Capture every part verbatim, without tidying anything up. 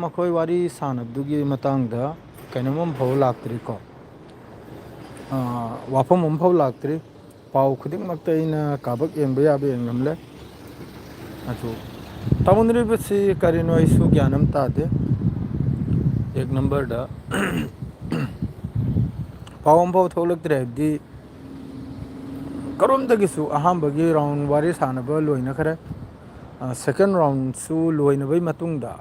ꯃꯈꯣꯏ ꯋꯥꯔꯤ ꯁꯥꯟꯅꯕꯗꯨꯒꯤ ꯃꯇꯥꯡꯗ ꯀꯩꯅꯣꯝ ꯑꯃꯐꯥꯎ ꯂꯥꯛꯇ꯭ꯔꯤꯀꯣ꯫ ꯑꯥ, ꯋꯥꯐꯝ ꯑꯃꯐꯥꯎ ꯂꯥꯛꯇ꯭ꯔꯤ꯫ ꯄꯥꯎ ꯈꯨꯗꯤꯡꯃꯛꯇ ꯑꯩꯅ ꯀꯥꯕꯛ ꯌꯦꯡꯕ ꯌꯥꯕ ꯌꯦꯡꯂꯝꯂꯦ꯫ ꯑꯗꯨ ꯇꯧꯅꯔꯤꯕꯁꯤ ꯀꯔꯤꯅꯣ ꯑꯩꯁꯨ ꯒ꯭ꯌꯥꯟ ꯑꯃ ꯇꯥꯗꯦ꯫ ꯑꯦꯛ ꯅꯝꯕꯔꯗ ꯄꯥꯎ ꯑꯃꯐꯥꯎ ꯊꯣꯛꯂꯛꯇ꯭ꯔꯦ ꯍꯥꯏꯕꯗꯤ, ꯀꯔꯣꯝꯗꯒꯤꯁꯨ ꯑꯍꯥꯟꯕꯒꯤ ꯔꯥꯎꯟ ꯋꯥꯔꯤ ꯁꯥꯟꯅꯕ ꯂꯣꯏꯅꯈ꯭ꯔꯦ꯫ ꯑ, ꯁꯦꯀꯦꯟ ꯔꯥꯎꯟꯁꯨ ꯂꯣꯏꯅꯕꯒꯤ ꯃꯇꯨꯡꯗ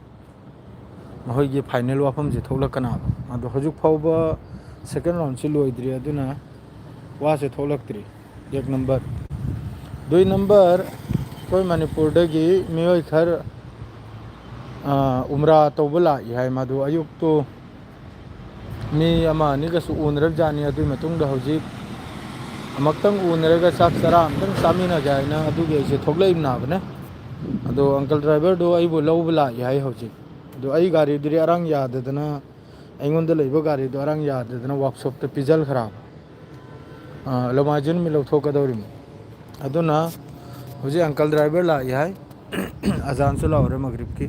ꯃꯈꯣꯏꯒꯤ ꯐꯥꯏꯅꯦꯜ ꯋꯥꯐꯝꯁꯦ ꯊꯣꯛꯂꯛꯀꯅꯕ꯫ ꯑꯗꯣ ꯍꯧꯖꯤꯛ ꯐꯥꯎꯕ ꯁꯦꯀꯦꯟ ꯔꯥꯎꯟꯁꯤ ꯂꯣꯏꯗ꯭ꯔꯤ, ꯑꯗꯨꯅ ꯋꯥꯁꯦ ꯊꯣꯛꯂꯛꯇ꯭ꯔꯤ꯫ ꯑꯦꯛ ꯅꯝꯕꯔ꯫ ꯗꯨꯏ ꯅꯝꯕꯔ, ꯑꯩꯈꯣꯏ ꯃꯅꯤꯄꯨꯔꯗꯒꯤ ꯃꯤꯑꯣꯏ ꯈꯔ, ꯑ, ꯎꯝꯔꯥ ꯇꯧꯕ ꯂꯥꯛꯏ ꯍꯥꯏ꯫ ꯃꯗꯨ ꯑꯌꯨꯛꯇꯨ ꯃꯤ ꯑꯃ ꯑꯅꯤꯒꯁꯨ ꯎꯅꯔꯕꯖꯥꯠꯅꯤ꯫ ꯑꯗꯨꯒꯤ ꯃꯇꯨꯡꯗ ꯍꯧꯖꯤꯛ ꯑꯃꯨꯛꯇꯪ ꯎꯅꯔꯒ ꯆꯥꯛ ꯆꯔꯥ ꯑꯃꯇꯪ ꯆꯥꯃꯤꯟꯅꯒꯦ ꯍꯥꯏꯅ ꯑꯗꯨꯒꯤ ꯑꯩꯁꯦ ꯊꯣꯛꯂꯛꯏꯕꯅꯦ꯫ ꯑꯗꯣ ꯑꯪꯀꯜ ꯗ꯭ꯔꯥꯏꯚꯔꯗꯣ ꯑꯩꯕꯨ ꯂꯧꯕ ꯂꯥꯛꯏ ꯍꯥꯏ ꯍꯧꯖꯤꯛ꯫ ꯑꯗꯣ ꯑꯩ ꯒꯥꯔꯤꯗꯨꯗꯤ ꯑꯔꯥꯡ ꯌꯥꯗꯗꯅ, ꯑꯩꯉꯣꯟꯗ ꯂꯩꯕ ꯒꯥꯔꯤꯗꯣ ꯑꯔꯥꯡ ꯌꯥꯗꯗꯅ ꯋꯥꯛꯁꯣꯞꯇ ꯄꯤꯁꯤꯟꯈ꯭ꯔꯕ꯫ ꯑ, ꯅꯣꯡꯃꯥꯏꯖꯤꯡ ꯅꯨꯃꯤꯠ ꯂꯧꯊꯣꯛꯀꯗꯧꯔꯤꯃꯤ꯫ ꯑꯗꯨꯅ ꯍꯧꯖꯤꯛ ꯑꯪꯀꯜ ꯗ꯭ꯔꯥꯏꯚꯔ ꯂꯥꯛꯏ ꯍꯥꯏ꯫ ꯑꯖꯥꯟꯁꯨ ꯂꯥꯎꯔꯦ ꯃꯒ꯭ꯔꯤꯕꯀꯤ꯫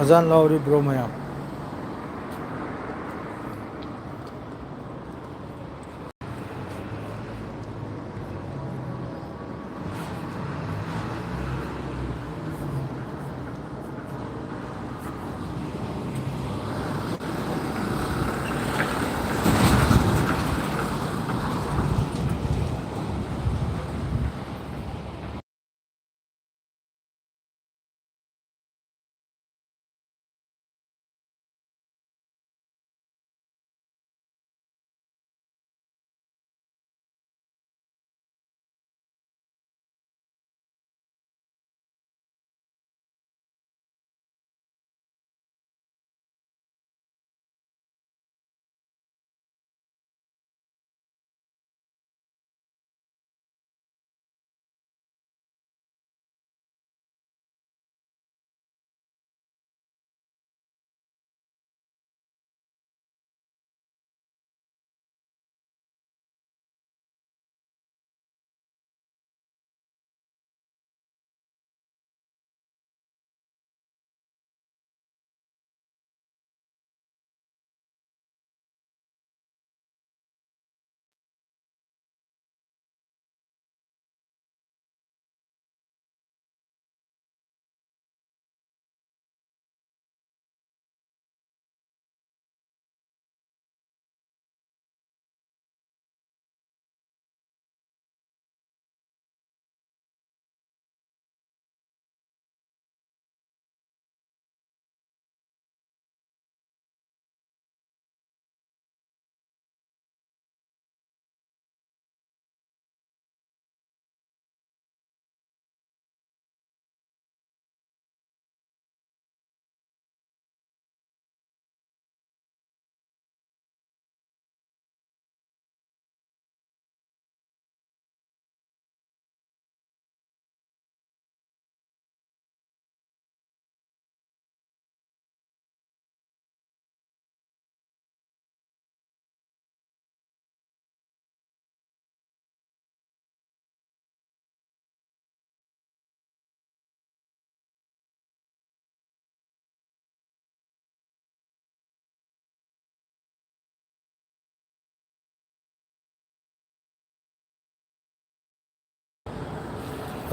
ꯑꯖꯥꯟ ꯂꯥꯎꯔꯤꯕ꯭ꯔꯣ ꯃꯌꯥꯝ?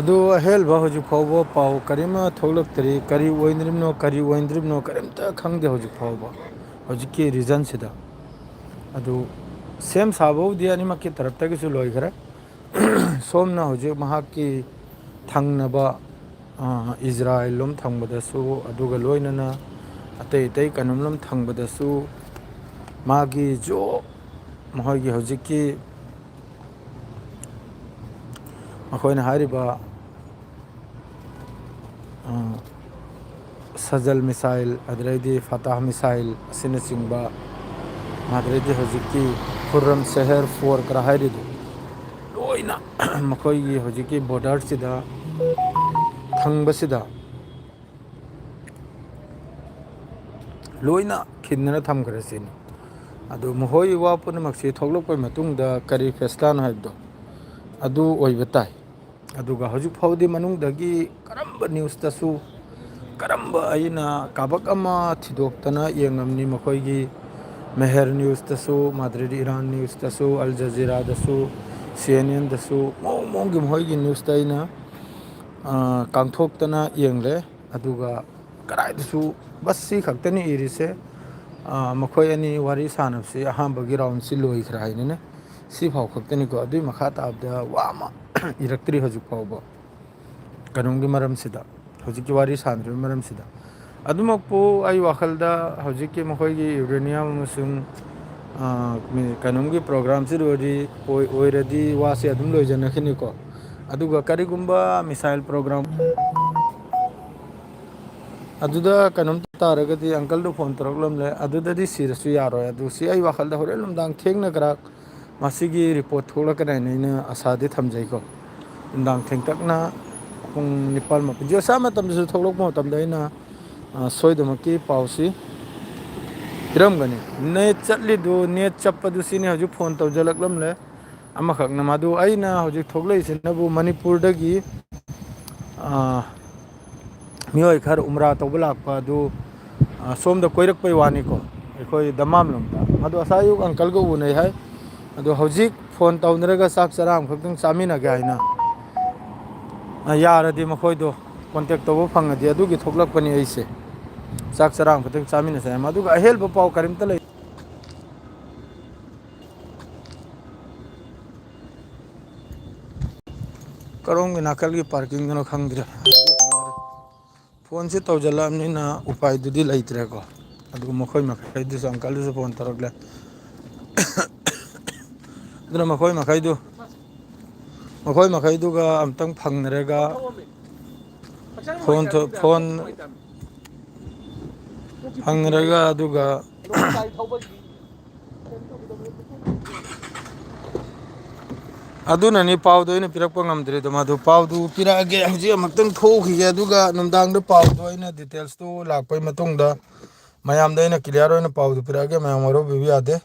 ꯑꯗꯨ ꯑꯍꯦꯟꯕ ꯍꯧꯖꯤꯛ ꯐꯥꯎꯕ ꯄꯥꯎ ꯀꯔꯤꯃ ꯊꯣꯛꯂꯛꯇ꯭ꯔꯤ꯫ ꯀꯔꯤ ꯑꯣꯏꯗ꯭ꯔꯤꯕꯅꯣ, ꯀꯔꯤ ꯑꯣꯏꯗ꯭ꯔꯤꯕꯅꯣ ꯀꯔꯤꯝꯇ ꯈꯪꯗꯦ ꯍꯧꯖꯤꯛ ꯐꯥꯎꯕ꯫ ꯍꯧꯖꯤꯛꯀꯤ ꯔꯤꯖꯟꯁꯤꯗ ꯑꯗꯨ ꯁꯦꯝ ꯁꯥꯕꯕꯨꯗꯤ ꯑꯅꯤꯃꯛꯀꯤ ꯇꯔꯞꯇꯒꯤꯁꯨ ꯂꯣꯏꯈ꯭ꯔꯦ꯫ ꯁꯣꯝꯅ ꯍꯧꯖꯤꯛ ꯃꯍꯥꯛꯀꯤ ꯊꯪꯅꯕ, ꯑ, ꯏꯖꯔꯥꯏꯜ ꯂꯣꯝ ꯊꯪꯕꯗꯁꯨ, ꯑꯗꯨꯒ ꯂꯣꯏꯅꯅ ꯑꯇꯩ ꯑꯇꯩ ꯀꯩꯅꯣꯝꯂꯣꯝ ꯊꯪꯕꯗꯁꯨ ꯃꯥꯒꯤ ꯖꯣ-, ꯃꯈꯣꯏꯒꯤ ꯍꯧꯖꯤꯛꯀꯤ ꯃꯈꯣꯏꯅ ꯍꯥꯏꯔꯤꯕ, ꯑ, ꯁꯖꯜ ꯃꯤꯁꯥꯏꯜ, ꯑꯗꯨꯗꯩꯗꯤ ꯐꯇꯥꯍ ꯃꯤꯁꯥꯏꯜ ꯑꯁꯤꯅꯆꯤꯡꯕ, ꯑꯗꯨꯗꯩꯗꯤ ꯍꯧꯖꯤꯛꯀꯤ ꯈꯨꯔꯝ ꯁꯦꯍꯔ ꯐꯣꯔ ꯈꯔ ꯍꯥꯏꯔꯤꯗꯨ, ꯂꯣꯏꯅ ꯃꯈꯣꯏꯒꯤ ꯍꯧꯖꯤꯛꯀꯤ ꯕꯣꯔꯗꯔꯁꯤꯗ ꯊꯪꯕꯁꯤꯗ ꯂꯣꯏꯅ ꯈꯤꯟꯗꯅ ꯊꯝꯈ꯭ꯔꯦ ꯁꯤꯅꯤ꯫ ꯑꯗꯨ ꯃꯈꯣꯏ ꯋꯥ ꯄꯨꯝꯅꯃꯛꯁꯤ ꯊꯣꯛꯂꯛꯄꯒꯤ ꯃꯇꯨꯡꯗ ꯀꯔꯤ ꯐꯦꯁꯂꯥꯅꯣ ꯍꯥꯏꯕꯗꯣ ꯑꯗꯨ ꯑꯣꯏꯕ ꯇꯥꯏ꯫ ꯑꯗꯨꯒ ꯍꯧꯖꯤꯛ ꯐꯥꯎꯗꯤ ꯃꯅꯨꯡꯗꯒꯤ ꯀꯔꯝꯕ ꯅ꯭ꯌꯨꯁꯇꯁꯨ, ꯀꯔꯝꯕ ꯑꯩꯅ ꯀꯥꯕꯛ ꯑꯃ ꯊꯤꯗꯣꯛꯇꯅ ꯌꯦꯡꯉꯝꯅꯤ, ꯃꯈꯣꯏꯒꯤ ꯃꯦꯍꯔ ꯅ꯭ꯌꯨꯁꯇꯁꯨ, ꯃꯥꯗ꯭ꯔꯤꯗ ꯏꯔꯥꯟ ꯅ꯭ꯌꯨꯁꯇꯁꯨ, ꯑꯜ ꯖꯖꯤꯔꯥꯗꯁꯨ, ꯁꯤ ꯑꯦꯟ ꯑꯦꯟꯗꯁꯨ, ꯃꯑꯣꯡ ꯃꯑꯣꯡꯒꯤ ꯃꯈꯣꯏꯒꯤ ꯅ꯭ꯌꯨꯁꯇ ꯑꯩꯅ, ꯑ, ꯀꯥꯡꯊꯣꯛꯇꯅ ꯌꯦꯡꯂꯦ꯫ ꯑꯗꯨꯒ ꯀꯗꯥꯏꯗꯁꯨ ꯕꯁ ꯁꯤ ꯈꯛꯇꯅꯤ ꯏꯔꯤꯁꯦ, ꯑ, ꯃꯈꯣꯏ ꯑꯅꯤ ꯋꯥꯔꯤ ꯁꯥꯟꯅꯕꯁꯤ ꯑꯍꯥꯟꯕꯒꯤ ꯔꯥꯎꯟꯁꯤ ꯂꯣꯏꯈ꯭ꯔꯦ ꯍꯥꯏꯅꯅꯦ꯫ ꯁꯤꯐꯥꯎ ꯈꯛꯇꯅꯤꯀꯣ꯫ ꯑꯗꯨꯏ ꯃꯈꯥ ꯇꯥꯕꯗ ꯋꯥ ꯑꯃ ꯏꯔꯛꯇ꯭ꯔꯤ ꯍꯧꯖꯤꯛ ꯐꯥꯎꯕ꯫ ꯀꯩꯅꯣꯝꯒꯤ ꯃꯔꯝꯁꯤꯗ, ꯍꯧꯖꯤꯛꯀꯤ ꯋꯥꯔꯤ ꯁꯥꯟꯅꯔꯤꯕ ꯃꯔꯝꯁꯤꯗ꯫ ꯑꯗꯨꯃꯛꯄꯨ ꯑꯩ ꯋꯥꯈꯜꯗ ꯍꯧꯖꯤꯛꯀꯤ ꯃꯈꯣꯏꯒꯤ ꯌꯨꯔꯦꯅꯤꯌꯝ ꯑꯃꯁꯨꯡ, ꯑ, ꯃꯤ-, ꯀꯩꯅꯣꯝꯒꯤ ꯄ꯭ꯔꯣꯒ꯭ꯔꯥꯝꯁꯤ ꯂꯣꯏꯔꯗꯤ, ꯑꯣꯏ-, ꯑꯣꯏꯔꯗꯤ ꯋꯥꯁꯦ ꯑꯗꯨꯝ ꯂꯣꯏꯖꯅꯈꯤꯅꯤꯀꯣ꯫ ꯑꯗꯨꯒ ꯀꯔꯤꯒꯨꯝꯕ ꯃꯤꯁꯥꯏꯜ ꯄ꯭ꯔꯣꯒ꯭ꯔꯥꯝ ꯑꯗꯨꯗ ꯀꯩꯅꯣꯝ ꯇꯥꯔꯒꯗꯤ ꯑꯪꯀꯜꯗꯨ ꯐꯣꯟ ꯇꯧꯔꯛꯂꯝꯂꯦ, ꯑꯗꯨꯗꯗꯤ ꯁꯤꯔꯁꯨ ꯌꯥꯔꯣꯏ꯫ ꯑꯗꯨ ꯁꯤ ꯑꯩ ꯋꯥꯈꯜꯗ ꯍꯣꯔꯦꯟ ꯅꯨꯡꯗꯥꯡ ꯊꯦꯡꯅ ꯈꯔ ꯃꯁꯤꯒꯤ ꯔꯤꯄꯣꯔꯠ ꯊꯣꯛꯂꯛꯀꯅꯤ ꯍꯥꯏꯅ ꯑꯩꯅ ꯑꯁꯥꯗꯤ ꯊꯝꯖꯩꯀꯣ꯫ ꯅꯨꯡꯗꯥꯡ ꯊꯦꯡꯇꯛꯅ ꯄꯨꯡ ꯅꯤꯄꯥꯜ ꯃꯥꯄꯜ, ꯖꯤ ꯑꯣꯁꯥ ꯃꯇꯝꯗꯁꯨ ꯊꯣꯛꯂꯛꯄ ꯃꯇꯝꯗ ꯑꯩꯅ, ꯑ, ꯁꯣꯏꯗꯃꯛꯀꯤ ꯄꯥꯎꯁꯤ ꯄꯤꯔꯝꯒꯅꯤ꯫ ꯅꯦꯠ ꯆꯠꯂꯤꯗꯨ, ꯅꯦꯠ ꯆꯞꯄꯗꯨ ꯁꯤꯅꯤ ꯍꯧꯖꯤꯛ ꯐꯣꯟ ꯇꯧꯖꯜꯂꯛꯂꯝꯂꯦ꯫ ꯑꯃꯈꯛꯅ ꯃꯗꯨ ꯑꯩꯅ ꯍꯧꯖꯤꯛ ꯊꯣꯛꯂꯛꯏꯁꯤꯅꯕꯨ ꯃꯅꯤꯄꯨꯔꯗꯒꯤ, ꯑ, ꯃꯤꯑꯣꯏ ꯈꯔ ꯎꯝꯔꯥ ꯇꯧꯕ ꯂꯥꯛꯄ ꯑꯗꯨ, ꯑ, ꯁꯣꯝꯗ ꯀꯣꯏꯔꯛꯄꯩ ꯋꯥꯅꯤꯀꯣ, ꯑꯩꯈꯣꯏ ꯗꯃꯥꯝ ꯂꯣꯝꯗ꯫ ꯃꯗꯨ ꯉꯁꯥꯏ ꯑꯌꯨꯛ ꯑꯪꯀꯜꯒ ꯎꯅꯩ ꯍꯥꯏ꯫ ꯑꯗꯣ ꯍꯧꯖꯤꯛ ꯐꯣꯟ ꯇꯧꯅꯔꯒ ꯆꯥꯛ ꯆꯔꯥ ꯑꯃꯈꯛꯇꯪ ꯆꯥꯃꯤꯟꯅꯒꯦ ꯍꯥꯏꯅ ꯑ, ꯌꯥꯔꯗꯤ ꯃꯈꯣꯏꯗꯣ ꯀꯣꯟꯇꯦꯛ ꯇꯧꯕ ꯐꯪꯉꯗꯤ ꯑꯗꯨꯒꯤ ꯊꯣꯛꯂꯛꯄꯅꯤ ꯑꯩꯁꯦ꯫ ꯆꯥꯛ ꯆꯔꯥ ꯑꯃꯈꯛꯇꯪ ꯆꯥꯃꯤꯟꯅꯁꯦ ꯍꯥꯏꯕ꯫ ꯑꯗꯨꯒ ꯑꯍꯦꯟꯕ ꯄꯥꯎ ꯀꯔꯤꯝꯇ ꯂꯩ꯫ ꯀꯔꯣꯝꯒꯤ ꯅꯥꯀꯜꯒꯤ ꯄꯥꯔꯀꯤꯡꯗꯅꯣ ꯈꯪꯗ꯭ꯔꯦ꯫ ꯐꯣꯟꯁꯦ ꯇꯧꯁꯤꯜꯂꯛꯑꯕꯅꯤꯅ ꯎꯄꯥꯏꯗꯨꯗꯤ ꯂꯩꯇ꯭ꯔꯦꯀꯣ꯫ ꯑꯗꯨꯒ ꯃꯈꯣꯏ ꯃꯈꯩꯗꯨꯁꯨ, ꯑꯪꯀꯜꯗꯨꯁꯨ ꯐꯣꯟ ꯇꯧꯔꯛꯂꯦ꯫ ꯑꯗꯨꯅ ꯃꯈꯣꯏ ꯃꯈꯩꯗꯨ, ꯃꯈꯣꯏ ꯃꯈꯩꯗꯨꯒ ꯑꯝꯇꯪ ꯐꯪꯅꯔꯒ ꯐꯣꯟ ꯇꯧ-, ꯐꯣꯟ ꯐꯪꯅꯔꯒ ꯑꯗꯨꯒ ꯑꯗꯨꯅꯅꯤ ꯄꯥꯎꯗꯣ ꯑꯩꯅ ꯄꯤꯔꯛꯄ ꯉꯝꯗ꯭ꯔꯤꯗꯣ꯫ ꯃꯗꯨ ꯄꯥꯎꯗꯨ ꯄꯤꯔꯛꯑꯒꯦ꯫ ꯍꯧꯖꯤꯛ ꯑꯃꯨꯛꯇꯪ ꯊꯣꯛꯎꯈꯤꯒꯦ, ꯑꯗꯨꯒ ꯅꯨꯡꯗꯥꯡꯗ ꯄꯥꯎꯗꯣ ꯑꯩꯅ ꯗꯤꯇꯦꯜꯁꯇꯨ ꯂꯥꯛꯄꯩ ꯃꯇꯨꯡꯗ ꯃꯌꯥꯝꯗ ꯑꯩꯅ ꯀ꯭ꯂꯤꯌꯥꯔ ꯑꯣꯏꯅ ꯄꯥꯎꯗꯨ ꯄꯤꯔꯛꯑꯒꯦ꯫ ꯃꯌꯥꯝ ꯋꯥꯔꯧꯕꯤꯕ ꯌꯥꯗꯦ꯫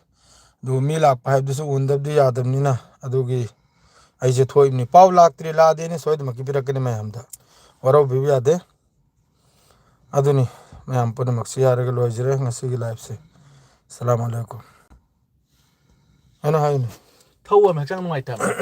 ꯑꯗꯨ ꯃꯤ ꯂꯥꯛꯄ ꯍꯥꯏꯕꯗꯨꯁꯨ ꯎꯅꯗꯕꯗꯤ ꯌꯥꯗꯕꯅꯤꯅ, ꯑꯗꯨꯒꯤ ꯑꯩꯁꯦ ꯊꯣꯛꯏꯕꯅꯤ꯫ ꯄꯥꯎ ꯂꯥꯛꯇ꯭ꯔꯤ, ꯂꯥꯛꯑꯗꯤ ꯑꯩꯅ ꯁꯣꯏꯗꯅꯃꯛꯀꯤ ꯄꯤꯔꯛꯀꯅꯤ ꯃꯌꯥꯝꯗ꯫ ꯋꯥꯔꯧꯕꯤꯕ ꯌꯥꯗꯦ꯫ ꯑꯗꯨꯅꯤ, ꯃꯌꯥꯝ ꯄꯨꯝꯅꯃꯛꯁꯤ ꯌꯥꯔꯒ ꯂꯣꯏꯖꯔꯦ ꯉꯁꯤꯒꯤ ꯂꯥꯏꯐꯁꯦ꯫ ꯑꯁꯂꯥꯃꯨ ꯑꯂꯥꯏꯀꯨꯝ꯫ ꯑꯩꯅ ꯍꯥꯏꯅꯤ꯫ ꯊꯧꯕ ꯑꯃ ꯍꯛꯆꯥꯡ ꯅꯨꯡꯉꯥꯏꯇꯕ꯫